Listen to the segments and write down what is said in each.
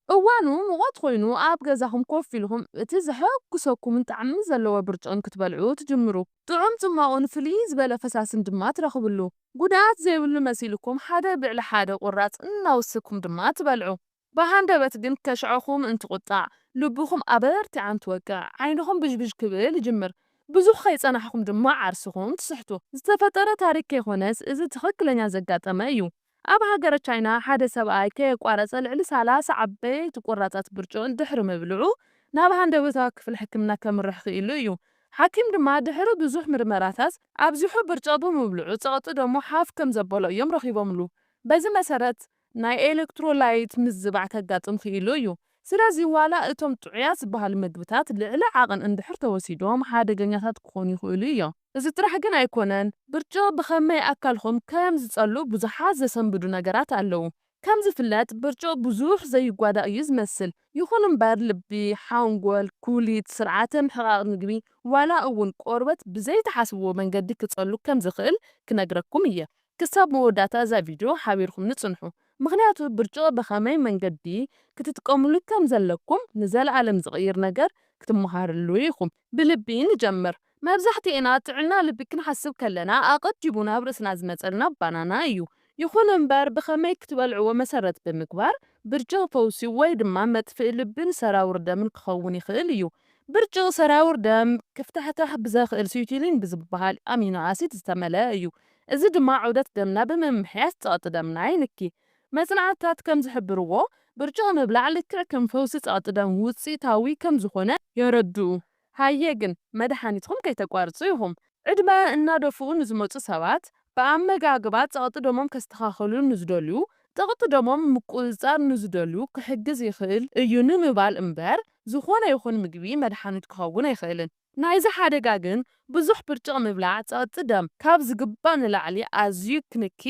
እዋኑ ሙቐት ኮይኑ ኣብ ገዛኹም ኮፍ ኢልኹም እቲ ዘሐጉሰኩምን ጣዕሚ ዘለዎ ብርጭቕን ክትበልዑ ትጅምሩ። ጥዑም ጽማቑን ፍልይ ዝበለ ፈሳስን ድማ ትረኽብሉ። ጉድኣት ዘይብሉ መሲልኩም ሓደ ብዕሊ ሓደ ቁራጽ እናወሰኩም ድማ ትበልዑ። ብሃንደበት ግን ከሽዐኹም እንትቑጣዕ፣ ልብኹም ኣበርቲዓ እንትወቅዕ፣ ዓይንኹም ብዥብዥ ክብል ይጅምር። ብዙሕ ከይጸናሕኩም ድማ ዓርስኹም ትስሕቱ። ዝተፈጠረ ታሪክ ከይኮነስ፣ እዚ ትኽክለኛ ዘጋጠመ እዩ። ኣብ ሃገረ ቻይና ሓደ ሰብኣይ ከየቋረጸ ልዕሊ ሰላሳ ዓበይቲ ቁራጻት ብርጭቕ ድሕሪ ምብልዑ፣ ናብ ሃንደበታዊ ክፍሊ ሕክምና ከምርሕ ክኢሉ እዩ። ሓኪም ድማ ድሕሪ ብዙሕ ምርመራታት ኣብዚሑ ብርጭቕ ብምብልዑ ጸቕጢ ደሙ ሓፍ ከም ዘበሎ እዮም ረኺቦምሉ። በዚ መሰረት ናይ ኤሌክትሮላይት ምዝባዕ ከጋጥም ክኢሉ እዩ። ስለዚ ዋላ እቶም ጥዑያት ዝበሃሉ ምግብታት ልዕሊ ዓቐን እንድሕር ተወሲዶም ሓደገኛታት ክኾኑ ይኽእሉ እዮም። እዚ ጥራሕ ግን ኣይኮነን። ብርጭቕ ብኸመይ ኣካልኹም ከም ዝጸሉ ብዙሓት ዘሰንብዱ ነገራት ኣለዉ። ከም ዝፍለጥ ብርጭቕ ብዙሕ ዘይጓዳእ እዩ ዝመስል። ይኹን እምበር ልቢ፣ ሓንጎል፣ ኩሊት፣ ስርዓተ ምሕቓቕ ምግቢ ዋላ እውን ቆርበት ብዘይተሓስብዎ መንገዲ ክጸሉ ከም ዝኽእል ክነግረኩም እየ። ክሳብ መወዳእታ እዛ ቪድዮ ሓቢርኩም ንጽንሑ። ምኽንያቱ ብርጭቕ ብኸመይ መንገዲ ክትጥቀምሉ ከም ዘለኩም ንዘለኣለም ዝቕይር ነገር ክትመሃርሉ ኢኹም። ብልቢ ንጀምር። መብዛሕትኤና ጥዕና ልቢ ክንሓስብ ከለና ኣቐዲሙ ናብ ርእስና ዝመጸልና ባናና እዩ። ይኹን እምበር ብኸመይ ክትበልዕዎ መሰረት ብምግባር ብርጭቕ ፈውሲ ወይ ድማ መጥፍኢ ልብን ሰራውር ደምን ክኸውን ይኽእል እዩ። ብርጭቕ ሰራውር ደም ክፍታሕታሕ ብዘኽእል ስዩቲሊን ብዝበሃል ኣሚኖ ኣሲድ ዝተመልአ እዩ። እዚ ድማ ዑደት ደምና ብምምሕያሽ ጸቕጢ ደምና ይንኪ። መጽናዕትታት ከም ዝሕብርዎ ብርጭቕ ምብላዕ ልክዕ ከም ፈውሲ ጸቕጢ ደም ውጽኢታዊ ከም ዝኾነ የረድኡ። ሃየ ግን መድሓኒትኩም ከይተቋርጹ ኢኹም። ዕድመ እናደፍኡ ንዝመጹ ሰባት ብኣመጋግባ ጸቕጢ ደሞም ከስተኻኸሉ ንዝደልዩ፣ ጸቕጢ ደሞም ምቁጽጻር ንዝደልዩ ክሕግዝ ይኽእል እዩ ንምባል እምበር፣ ዝኾነ ይኹን ምግቢ መድሓኒት ክኸውን ኣይኽእልን። ናይዚ ሓደጋ ግን ብዙሕ ብርጭቕ ምብላዕ ጸቕጢ ደም ካብ ዝግባእ ንላዕሊ ኣዝዩ ክንኪ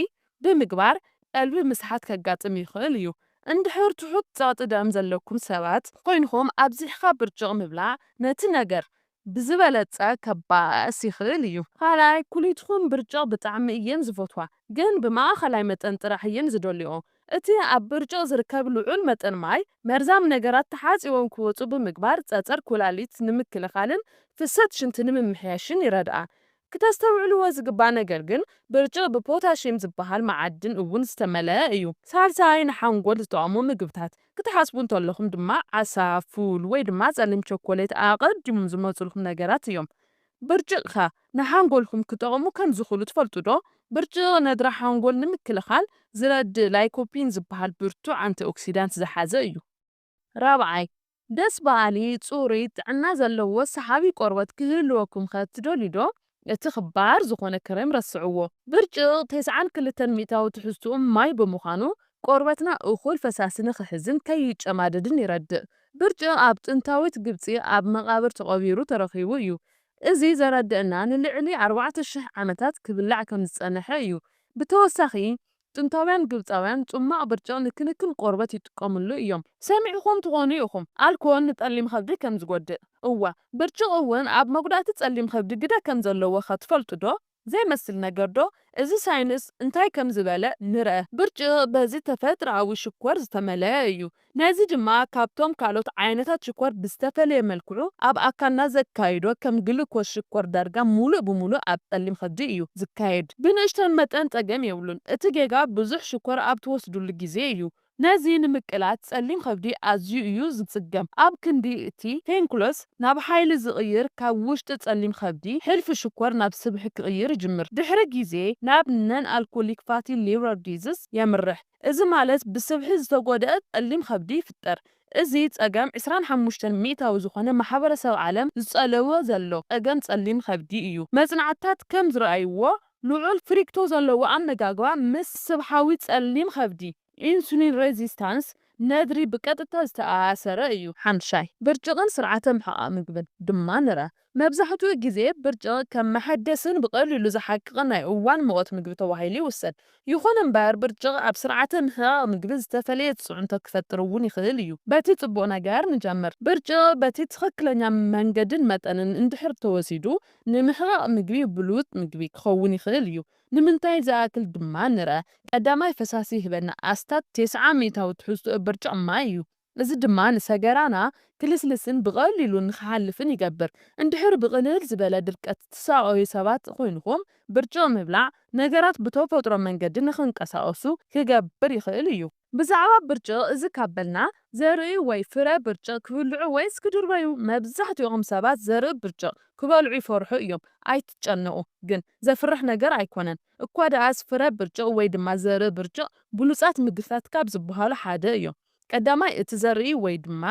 ብምግባር ቀልቢ ምስሓት ከጋጥም ይኽእል እዩ። እንድሕር ትሑት ጸቕጢ ደም ዘለኩም ሰባት ኮይንኹም ኣብዚሕኻ ብርጭቕ ምብላዕ ነቲ ነገር ብዝበለጸ ከባእስ ይኽእል እዩ። ካልኣይ፣ ኩሊትኩም ብርጭቕ ብጣዕሚ እየን ዝፈትዋ፣ ግን ብማእኸላይ መጠን ጥራሕ እየን ዝደልይኦ። እቲ ኣብ ብርጭቕ ዝርከብ ልዑል መጠን ማይ መርዛም ነገራት ተሓጺቦም ክወጹ ብምግባር ጸጸር ኩላሊት ንምክልኻልን ፍሰት ሽንቲ ንምምሕያሽን ይረድኣ። ክተስተውዕልዎ ዝግባእ ነገር ግን ብርጭቕ ብፖታሽየም ዝበሃል መዓድን እውን ዝተመልአ እዩ። ሳልሳይ፣ ንሓንጎል ዝጠቕሙ ምግብታት ክትሓስቡ እንተለኹም ድማ ዓሳ፣ ፉል ወይ ድማ ጸሊም ቸኮሌት ኣቐዲሞም ዝመጹልኩም ነገራት እዮም። ብርጭቕካ ንሓንጎልኩም ክጠቕሙ ከም ዝኽእሉ ትፈልጡ ዶ? ብርጭቕ ነድሪ ሓንጎል ንምክልኻል ዝረድእ ላይኮፒን ዝበሃል ብርቱዕ ኣንቲኦክሲዳንት ዝሓዘ እዩ። ራብዓይ፣ ደስ በሃሊ፣ ጽሩይ፣ ጥዕና ዘለዎ ሰሓቢ ቆርበት ክህልወኩም ከ ትደልዩ ዶ? እቲ ክባር ዝኾነ ክሬም ረስዕዎ። ብርጭቕ ተስዓን ክልተን ሚእታዊ ትሕዝትኡ ማይ ብምዃኑ፣ ቆርበትና እኹል ፈሳሲ ንኽሕዝን ከይጨማደድን ይረድእ። ብርጭቕ ኣብ ጥንታዊት ግብጺ ኣብ መቓብር ተቐቢሩ ተረኺቡ እዩ። እዚ ዘረድእና ንልዕሊ ኣርባዕተ ሽሕ ዓመታት ክብላዕ ከም ዝጸንሐ እዩ። ብተወሳኺ፣ ጥንታውያን ግብጻውያን ጽሟቕ ብርጭቕ ንክንክን ቆርበት ይጥቀምሉ እዮም። ሰሚዕኹም ትኾኑ ኢኹም ኣልኮል ንጸሊም ከብዲ ከም ዝጎድእ። እወ፣ ብርጭቕ እውን ኣብ መጉዳእቲ ጸሊም ከብዲ ግደ ከም ዘለዎ ከ ትፈልጡ ዶ? ዘይመስል ነገር ዶ? እዚ ሳይንስ እንታይ ከም ዝበለ ንርአ። ብርጭቕ በዚ ተፈጥሮኣዊ ሽኮር ዝተመልአ እዩ። ነዚ ድማ ካብቶም ካልኦት ዓይነታት ሽኮር ብዝተፈለየ መልክዑ ኣብ ኣካልና ዘካይዶ ከም ግሉኮስ ሽኮር ዳርጋ ሙሉእ ብሙሉእ ኣብ ጸሊም ከብዲ እዩ ዝካየድ። ብንእሽተን መጠን ጸገም የብሉን። እቲ ጌጋ ብዙሕ ሽኮር ኣብ ትወስዱሉ ግዜ እዩ። ነዚ ንምቅላስ ጸሊም ከብዲ ኣዝዩ እዩ ዝጽገም። ኣብ ክንዲ እቲ ፔንክሎስ ናብ ሓይሊ ዝቕይር ካብ ውሽጢ ጸሊም ከብዲ ሕልፊ ሽኮር ናብ ስብሒ ክቕይር ይጅምር። ድሕሪ ግዜ ናብ ነን ኣልኮሊክ ፋቲ ሊቨር ዲዝስ የምርሕ። እዚ ማለት ብስብሒ ዝተጎድአ ጸሊም ከብዲ ይፍጠር። እዚ ጸገም ዕስራን ሓሙሽተን ሚእታዊ ዝኾነ ማሕበረሰብ ዓለም ዝጸለዎ ዘሎ ጸገም ጸሊም ከብዲ እዩ። መጽናዕትታት ከም ዝረኣይዎ ልዑል ፍሪክቶ ዘለዎ ኣመጋግባ ምስ ስብሓዊ ጸሊም ከብዲ፣ ኢንሱሊን ሬዚስታንስ፣ ነድሪ ብቀጥታ ዝተኣሳሰረ እዩ። ሓምሻይ፣ ብርጭቕን ስርዓተ ምሕቓቕ ምግብን ድማ ንርኣ። መብዛሕትኡ ግዜ ብርጭቕ ከም መሐደስን ብቐሊሉ ዝሓቅቕን ናይ እዋን ሙቐት ምግቢ ተባሂሉ ይውሰድ። ይኹን እምበር ብርጭቕ ኣብ ስርዓተ ምሕቓቕ ምግቢ ዝተፈለየ ጽዕንቶ ክፈጥር እውን ይኽእል እዩ። በቲ ጽቡቕ ነገር ንጀምር። ብርጭቕ በቲ ትኽክለኛ መንገድን መጠንን እንድሕር ተወሲዱ ንምሕቓቕ ምግቢ ብሉጽ ምግቢ ክኸውን ይኽእል እዩ። ንምንታይ ዝኣክል ድማ ንርኣ። ቀዳማይ ፈሳሲ ይህበና ኣስታት ተስዓ ሚእታዊ ትሕዝትኡ ብርጭቕ ማይ እዩ። እዚ ድማ ንሰገራና ክልስልስን ብቐሊሉ ንኽሓልፍን ይገብር። እንድሕር ብቕልል ዝበለ ድርቀት ትሳቐዩ ሰባት ኮይንኹም፣ ብርጭቕ ምብላዕ ነገራት ብተፈጥሮ መንገዲ ንኽንቀሳቐሱ ክገብር ይኽእል እዩ። ብዛዕባ ብርጭቕ እዚ ካብ በልና፣ ዘርኢ ወይ ፍረ ብርጭቕ ክብልዑ ወይስ ክድርበዩ? መብዛሕትኦም ሰባት ዘርኢ ብርጭቕ ክበልዑ ይፈርሑ እዮም። ኣይትጨነቑ ግን፣ ዘፍርሕ ነገር ኣይኮነን። እኳ ደኣስ ፍረ ብርጭቕ ወይ ድማ ዘርኢ ብርጭቕ ብሉጻት ምግብታት ካብ ዝበሃሉ ሓደ እዮም። ቀዳማይ፣ እቲ ዘርኢ ወይ ድማ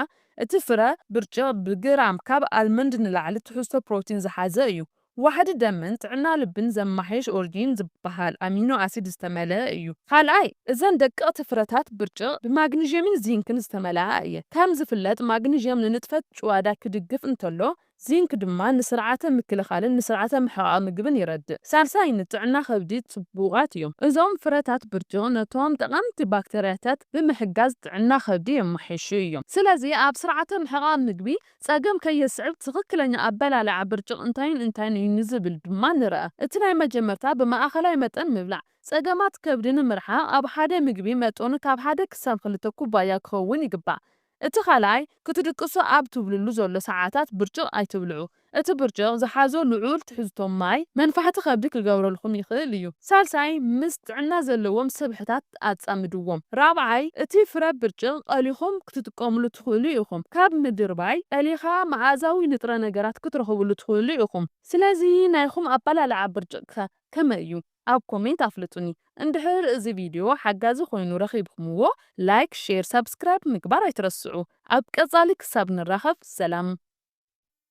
እቲ ፍረ ብርጭቕ ብግራም ካብ ኣልመንድ ንላዕሊ ትሕዝቶ ፕሮቲን ዝሓዘ እዩ። ዋሕዲ ደምን ጥዕና ልብን ዘማሕይሽ ኦርጂን ዝበሃል ኣሚኖ ኣሲድ ዝተመልአ እዩ። ካልኣይ፣ እዘን ደቀቕቲ ፍረታት ብርጭቕ ብማግኒዥየምን ዚንክን ዝተመልኣ እየ። ከም ዝፍለጥ፣ ማግኒዥየም ንንጥፈት ጭዋዳ ክድግፍ እንተሎ፣ ዚንክ ድማ ንስርዓተ ምክልኻልን ንስርዓተ ምሕቓቕ ምግብን ይረድእ። ሳልሳይ፣ ንጥዕና ከብዲ ጽቡቓት እዮም። እዞም ፍረታት ብርጭቕ ነቶም ጠቐምቲ ባክተርያታት ብምሕጋዝ ጥዕና ከብዲ የማሕይሹ እዮም። ስለዚ ኣብ ስርዓተ ምሕቓቕ ምግቢ ጸገም ከየስዕብ ትኽክለኛ ኣበላልዓ ብርጭቕ እንታይን እንታይን እዩ ንዝብል ድማ ንርኣ። እቲ ናይ መጀመርታ ብማእኸላይ መጠን ምብላዕ። ጸገማት ከብዲ ንምርሓቕ ኣብ ሓደ ምግቢ መጠኑ ካብ ሓደ ክሳብ ክልተ ኩባያ ክኸውን ይግባእ። እቲ ካልኣይ፣ ክትድቅሱ ኣብ ትብልሉ ዘሎ ሰዓታት ብርጭቕ ኣይትብልዑ። እቲ ብርጭቕ ዝሓዞ ልዑል ትሕዝቶ ማይ መንፋሕቲ ከብዲ ክገብረልኩም ይኽእል እዩ። ሳልሳይ፣ ምስ ጥዕና ዘለዎም ስብሕታት ኣጻምድዎም። ራብዓይ፣ እቲ ፍረ ብርጭቕ ቀሊኹም ክትጥቀምሉ ትኽእሉ ኢኹም። ካብ ምድርባይ ቀሊኻ መኣዛዊ ንጥረ ነገራት ክትረኽብሉ ትኽእሉ ኢኹም። ስለዚ ናይኹም ኣበላልዓ ብርጭቕከ ከመይ እዩ? ኣብ ኮሜንት ኣፍልጡኒ። እንድሕር እዚ ቪድዮ ሓጋዚ ኮይኑ ረኺብኩምዎ፣ ላይክ፣ ሼር፣ ሳብስክራይብ ምግባር ኣይትረስዑ። ኣብ ቀጻሊ ክሳብ ንራኸብ ሰላም።